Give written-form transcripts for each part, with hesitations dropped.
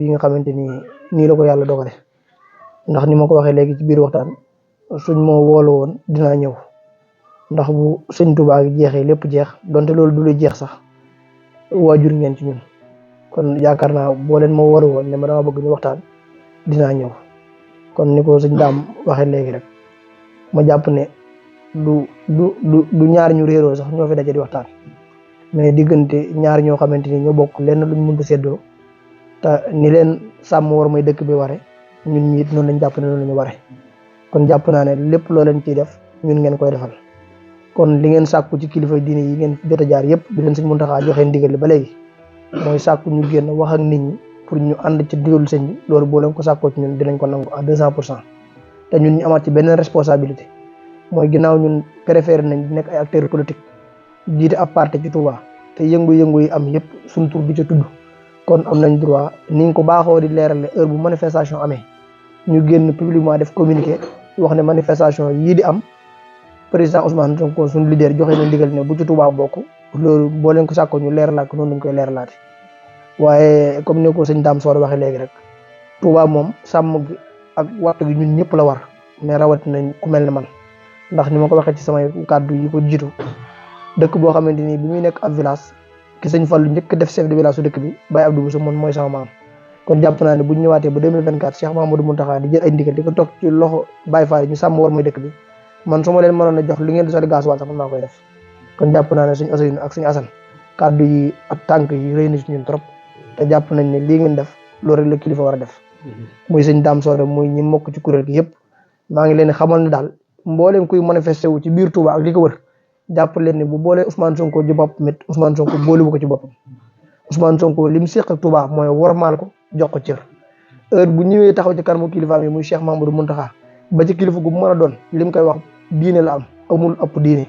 yi nga xamante ni nii la ko yàlla dogale ndax ni ma ko waxee léegi ci biir waxtaan suñ ma woolu woon dinaa ñëw ndax bu sëñ Tuubaa gi jeexee lépp jeex donte loolu du luy jeex sax waajur ngeen ci ñun kon yaakaar naa boo leen ma woolu woon ne ma dama bëgg ñu waxtaan dinaa ñëw kon ni ko sëñ Daam waxee léegi rek ma jàpp ne du ñaar ñu réeroo sax ñoo fi daje di waxtaan mais diggante ñaar ñoo xamante ni ñoo bokk lenn luñ mënta séddoo te ni leen sàmm war may dëkk bi ware ñun ñi it noonu lañ jàpp ne noonu lañu ware kon jàpp naa ne lépp loo leen ciy def ñun ngeen koy defal kon li ngeen sàkku ci kilifa diine yi ngeen jot a jaar yëpp bi leen sëñ Muntaxa joxee ndigal ba léegi mooy sàkku ñu génn wax ak nit ñi pour ñu ànd ci ndigalu sëñ bi loolu boo leen ko sàkkoo ci ñun dinañ ko nangu à 200% te ñun ñu amaat ci benn responsabilité mooy ginnaaw ñun préféré nañ di nekk ay acteurs politiques jiite ab parti ci Touba te yëngu-yëngu yi am yëpp suñ tur di ca tudd kon am nañ droit niñ ko baaxoo di leerale heure bu manifestation amee ñu génn publiquement def communiqué wax ne manifestation yii di am président Ousmane Sonko suñu leader joxe na ndigal ne bu ci Touba bokk loolu boo leen ko sàkkoo ñu leeralaat ko noonu lañ koy leeralaate waaye comme ni ko sëñ Dame Sow waxee léegi rek Touba moom sàmm gi ak wattu gi ñun ñëpp la war mais rawatina ku mel ne man ndax ni ma ko waxee ci samay kàddu yi ko jiitu dëkk boo xamante ni bi muy nekk ab village ki sëñ Fallu njëkk def chef de village su dëkk bi Baye Abdou Bousso moom mooy sama maam kon jàpp naa ne bu ñu ñëwaatee ba 2024 Cheikh Mamadou Mountakha di jël ay ndigal di ko toog ci loxo Baye Fall ñu sàmm war mooy dëkk bi man su ma leen mënoon a jox li ngeen di sori gasoil sax man maa koy def kon jàpp naa ne suñu Ousseynou ak suñu Assane kàddu yi ak tànk yi rëy na ci ñun trop te jàpp nañ ne lii ngeen def loolu rek la kilifa war a def muy sëñ Dame Sow muy ñi mokk ci kuréel gi yëpp maa ngi leen xamal ne daal mbooleem kuy manifesté wu ci biir Touba ak li ko wër jàpp leen ne bu boolee Ousmane Sonko ji bopp mit Ousmane Sonko boolewu ko ci boppam Ousmane Sonko li mu séq ak Touba mooy wormaal ko jox ko cër heure bu ñëwee taxaw ci kanamu kilifa mi muy Cheikh Mamadou Mountakha ba ci kilifa gu mën a doon li mu koy wax diine la am amul ëpp diine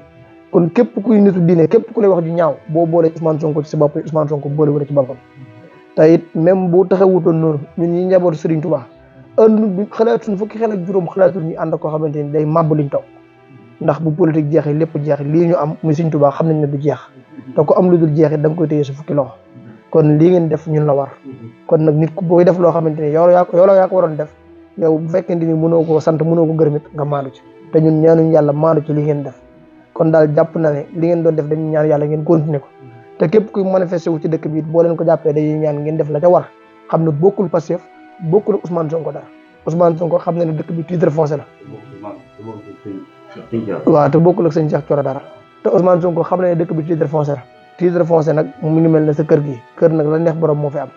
kon képp kuy nitu diine képp ku lay wax ju ñaaw boo boolee Ousmane Sonko ci sa bopp Ousmane Sonko boolewu la ci boppam te it même bu taxawutoon noonu ñun ñi njabootu Serigne Touba ënd xalaatuñ fukki xel ak juróom xalaatuñ ñu ànd koo xamante ni day màbb liñ toog ndax bu politique jeexee lépp jeexee lii ñu am muy Serigne Touba xam nañ ne du jeex te ko am lu dul jeexee da nga koy téye sa fukki loxo kon lii ngeen def ñun la war kon nag nit ku booy def loo xamante ni yow yaa ko waroon def yow bu fekkente ni mënoo koo sant mënoo ko gërëmit nga maandu ci te ñun ñaanuñ yàlla maandu ci li ngeen def kon daal jàpp na ne li ngeen doon def dañu ñaan yàlla ngeen continuer ko te képp kuy manifesté wu ci dëkk bi it boo leen ko jàppee dañuy ñaan ngeen def la ca war xam ne bokkul Pastef bokkul ak Ousmane Sonko dara Ousmane Sonko xam ne ne dëkk bi titre foncier la waaw te bokkul ak sëñ Cheikh Thioro dara te Ousmane Sonko xam ne dëkk bi titre foncier la titre foncier nag mu ngi mel ne sa kër gi kër nag la neex borom moo fi am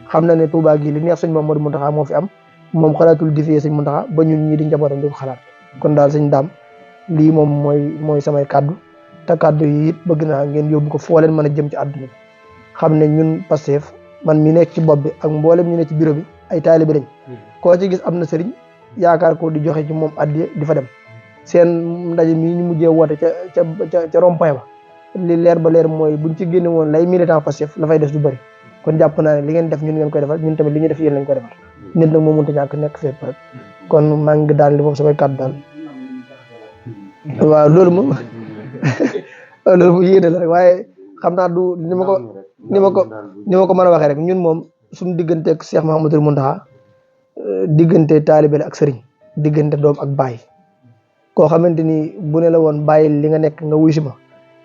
xam na ne Touba gi li neex sëñ Mamadou Mountakha moo fi am moom xalaatul defee sëñ Mountakha ba ñun ñii di njabootam di ko xalaat kon daal sëñ Daam lii moom mooy samay kaddu te kaddu yi it bëgg naa ngeen yóbbu ko foo leen mën a jëm ci àdduna bi xam ne ñun Pastef man mi nekk ci bopp bi ak mboolem ñu ne ci bureau bi ay taalibe lañ koo ci gis am na sëriñ yaakaar ko di joxe ci moom addiya di fa dem seen ndaje mii ñu mujjee woote ca rond-point ba li leer ba leer mooy buñ ci génne woon lay militant Pastef la fay des du bëri kon jàpp naa ne li ngeen def ñun ngeen koy defal ñun tamit li ñu def yéen lañ koy defal nit nag moo mënta ñàkk nekk fépp rek kon maa ngi daal li foofu samay kàddu daal waaw loolu moom loolu mu yéene la rek waaye xam naa du ni ma ko mën a waxee rek ñun moom suñu diggante ak Cheikh Mahamadou Mountakha diggante taalibe la ak sëriñ diggante doom ak baay koo xamante ni bu ne la woon bàyyi li nga nekk nga wuy si ma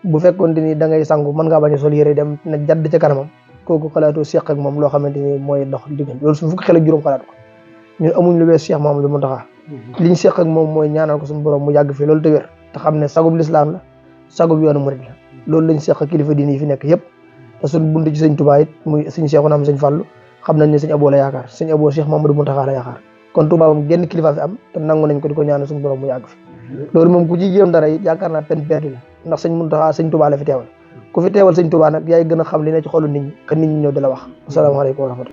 bu fekkoon ni da ngay sangu mën ngaa bañ a sol yére dem na jadd ca kanamam kooku xalaatoo seq ak moom loo xamante ni mooy dox diggante loolu suñu fukki xel ak juróom xalaat ko ñun amuñ lu wees Cheikh Mahamadou Mountakha liñ seq ak moom mooy ñaanal ko suñu borom mu yàgg fi loolu te wér te xam ne sagub lislaam la sagub yoonu murid la loolu lañ seq kilifa diine yi fi nekk yëpp te suñ bunt ci sëñ Touba it muy sëñ Cheikhouna am sëñ Fallou xam nañ ne sëñ Abo la yaakaar sëñ Abo Cheikh Mahamadou Mountakha la yaakaar kon Touba moom genn kilifa fi am te nangu nañ ko di ko ñaanal suñu borom mu yàgg fi loolu moom ku ci jéem dara it yaakaar naa peine perdue la ndax sëñ Mountakha sëñ Touba la fi teewal ku fi teewal sëñ Touba nag yaay gën a xam li ne ci xolu nit ñi ka nit ñi ñëw di la wax asalaamaaleykum wa rahmatulah